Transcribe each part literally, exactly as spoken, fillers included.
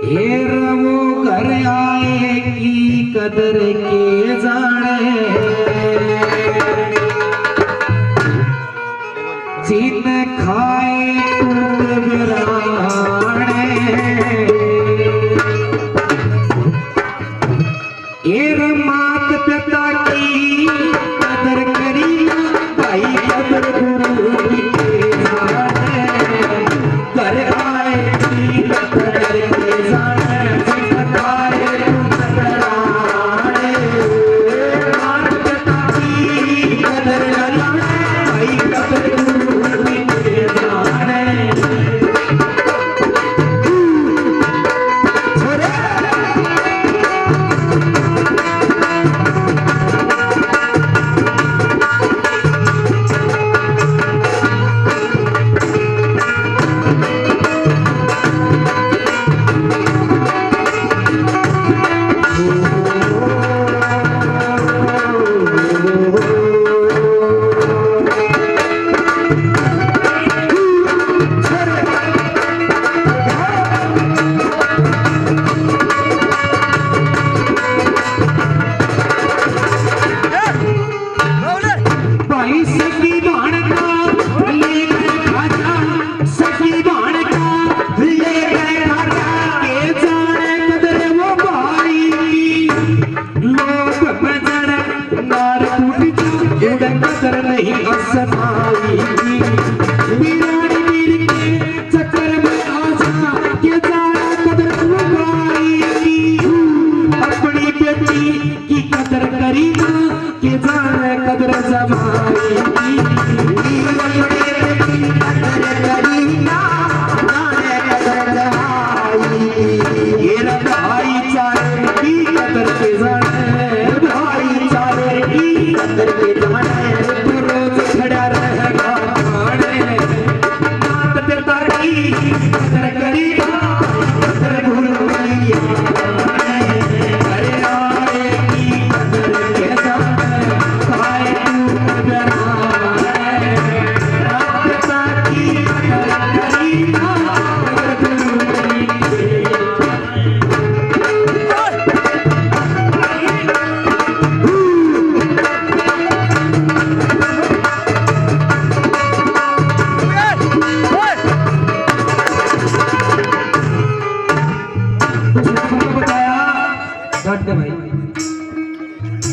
हेर वो घर आए की कदर के जाने, जिन खाए टूट बिराने। एर मात पिता की कदर करी ना, भाई कदर गुरु की जाने। घर आए की कदर के जाने, घर आए तू कदराने। मात पिता की कदर करी ना, भाई कदर गुरु की जाने। भाई सगी भाण का ले गए खाजा, सगी भाण का ले गए खाजा, के जाने कदर वो भाई की। लोग बजर नार टूट जा, उड़ कदर नहीं असमाई की। बिरानी मीर के चक्कर में आ जा, के जाने कदर वो भाई की। अपनी बेटी की कदर करी ना, के जाने कदर जमाई की। अपने बेटी की कदर करी ना, जाने कदर जमाई की। ये रे भाईचारे की कदर के जाने, भाईचारे की कदर के जाने, तू रोज खड़ा रहेगा थाने। मात पिता की कदर करी ना, कदर भूल गई।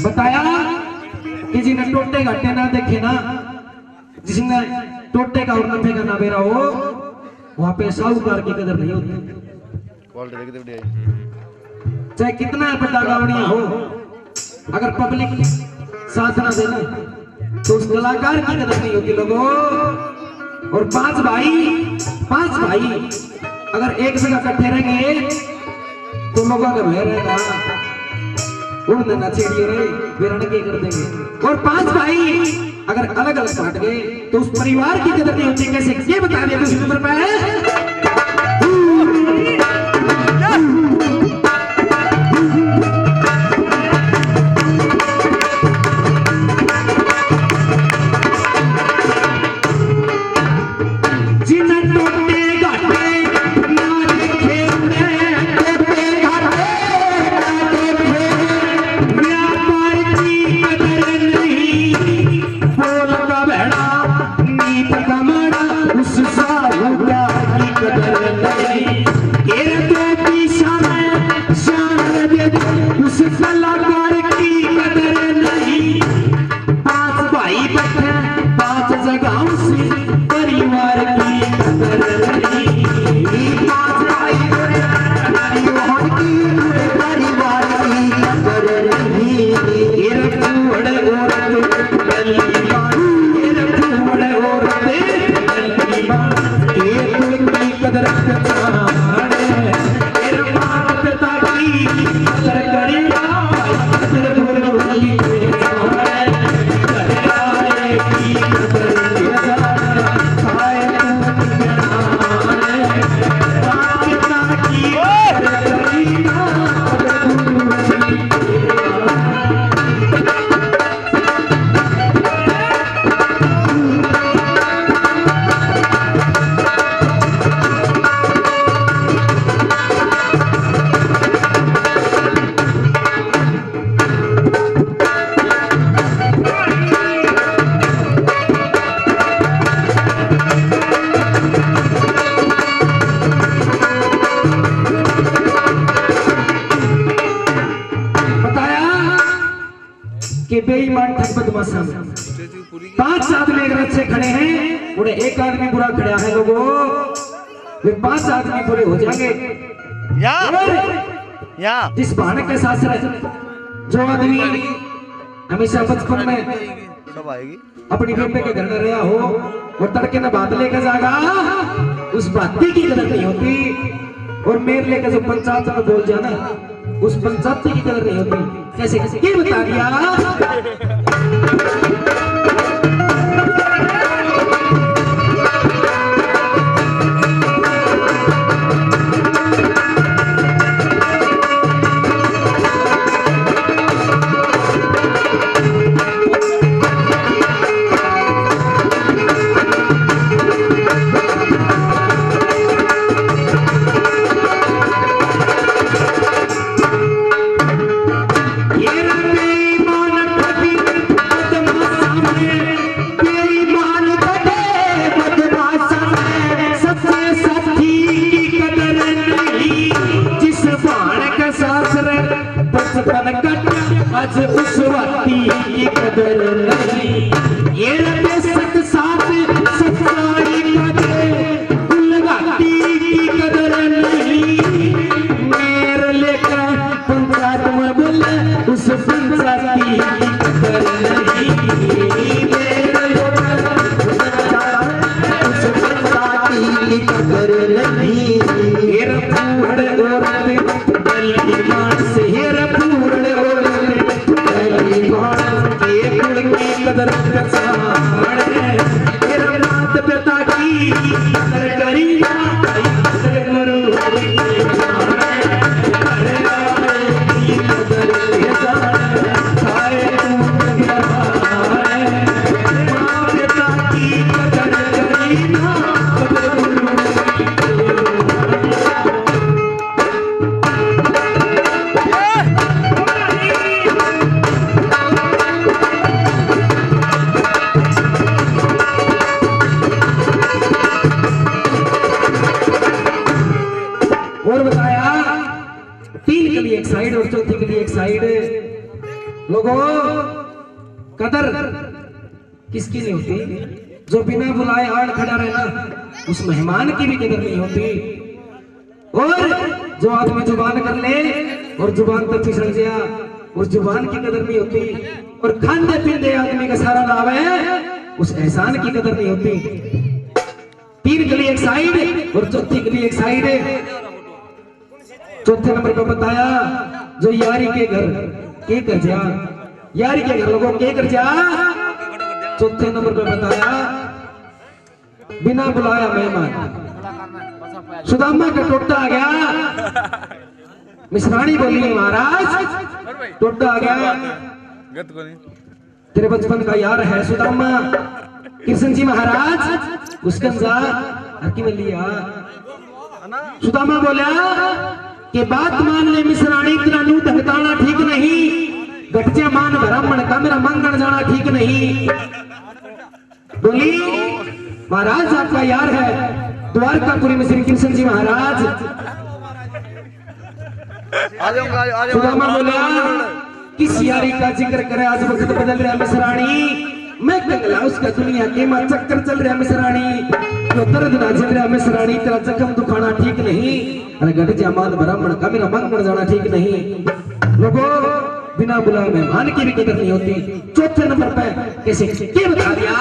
बताया कि जिन्हें टोटे घाटे ना देखे ना, जिसने टोटे का और नफे का ना बेरा हो, वहां पे साहूकार की कदर नहीं होती। क्वालिटी देख दे बढ़िया। चाहे कितना बड़ा गावड़िया हो, अगर पब्लिक साथ ना दे ना, तो उस कलाकार की कदर नहीं होती लोगों। और पांच भाई, पांच भाई अगर एक जगह इकट्ठे रहेंगे तो लोगों का भय रहेगा, उड़ने ना छेड़िए रे, वे रण के कर देंगे। और पांच भाई अगर अलग-अलग बांट गए तो उस परिवार की कदर नहीं होती। कैसे, ये बता दे, कुछ नंबर पे है। जिन टोटे घाटे ना देखे उन्हें, टोटे घाटे ना देखे, व्यापार की कदर नहीं। बोल का भैड़ा, नीत का माड़ा, उस साहूकार की कदर नहीं। ये तो भी शान है, शान दे दे, उस कलाकार की कदर नहीं। पांच भाई बैठे, पांच जगह उस परिवार की कदर नहीं। पांच भाई बैठे, परिवार की, परिवार की कदर नहीं। ये रखू बड़े औरत गली मारू, ये रखू बड़े औरत गली मारू, ये कुल की कदर पहचान है। तेरे माँ पिता की कदर करेगा, कदर भूल गई। बेईमान ठग बदमाशा में। पांच आदमी अगर अच्छे खड़े हैं, उन्हें एक आदमी बुरा खड़ा है लोगों, वे पांच आदमी बुरे हो जाएंगे। या। और या। जिस भाण के सासरे जो आदमी हमेशा बचपन में सब आएगी। अपनी बेबे के घर में रहा हो और तड़के ना भात लेकर जागा, उस भाती की कदर नहीं होती। और मेरे लेकर जो पंचायत में बोल जाना, उस पंचायती की कदर नहीं होती। कैसे, कैसे, के बता दिया? बचपन कट आज उस वाती की कदर नहीं। ये रहे सत साथ सच्चाई का दे, गुलगाती की कदर नहीं। मेरे लेकर पंचायत में बोले, उस पंचायती की कदर नहीं। मेरे लेकर उस पंचायती की कदर नहीं। ये रहे बूढ़े औरत गली मानस हेर बूढ़ औरत गली मानस के कुल की कदर पहचान है। तेरा मात पिता की कदर करी ना, कदर करो। और बताया, तीन कली एक साइड और चौथी कली एक साइड। लोगों, कदर किसकी नहीं होती? जो बिना बुलाए आड़ खड़ा रहना, उस मेहमान की भी कदर नहीं होती। और जो आदमी जुबान कर ले और जुबान तक फिसल गया, उस जुबान की कदर नहीं होती। और खांदे पींदे आदमी का सारा लावे, उस एहसान की कदर नहीं होती। तीन कली एक साइड और चौथी कली एक साइड। चौथे नंबर पे बताया, जो यारी के घर के कर जा, यारी के घर लोगों के कर जा। चौथे नंबर पे बताया, बिना बुलाया मेहमान। सुदामा का टोटा आ गया, मिसरानी बोली, महाराज, टोटा आ गया। तेरे बचपन का यार है सुदामा, कृष्ण जी महाराज, उसके जा हर की मिली यार। सुदामा बोला कि बात मान ले मिसरानी, तेरा नू ढंगताना ठीक नहीं। घटजा मान ब्राह्मण का, मेरा मांगण जाना ठीक नहीं। बोली, महाराज आपका यार है द्वारकापुरी में श्री कृष्ण जी महाराज। आ जाऊंगा, आ जाऊंगा। सुदामा बोला, किस यारी का जिक्र करे, आज वक्त बदल रहा मिसरानी। मैं कंगला उसका दुनिया के मां चक्कर चल रहा मिसरानी। जो दर्द ना झेल रहा मिसरानी, तेरा जख्म दुखाना ठीक नहीं। अरे घटजा मान ब्राह्मण का, मेरा मांगण जाना ठीक नहीं। लोगों, बिना बुलाए मेहमान की भी कदर नहीं होती। चौथे नंबर पे कैसे, के बता दिया?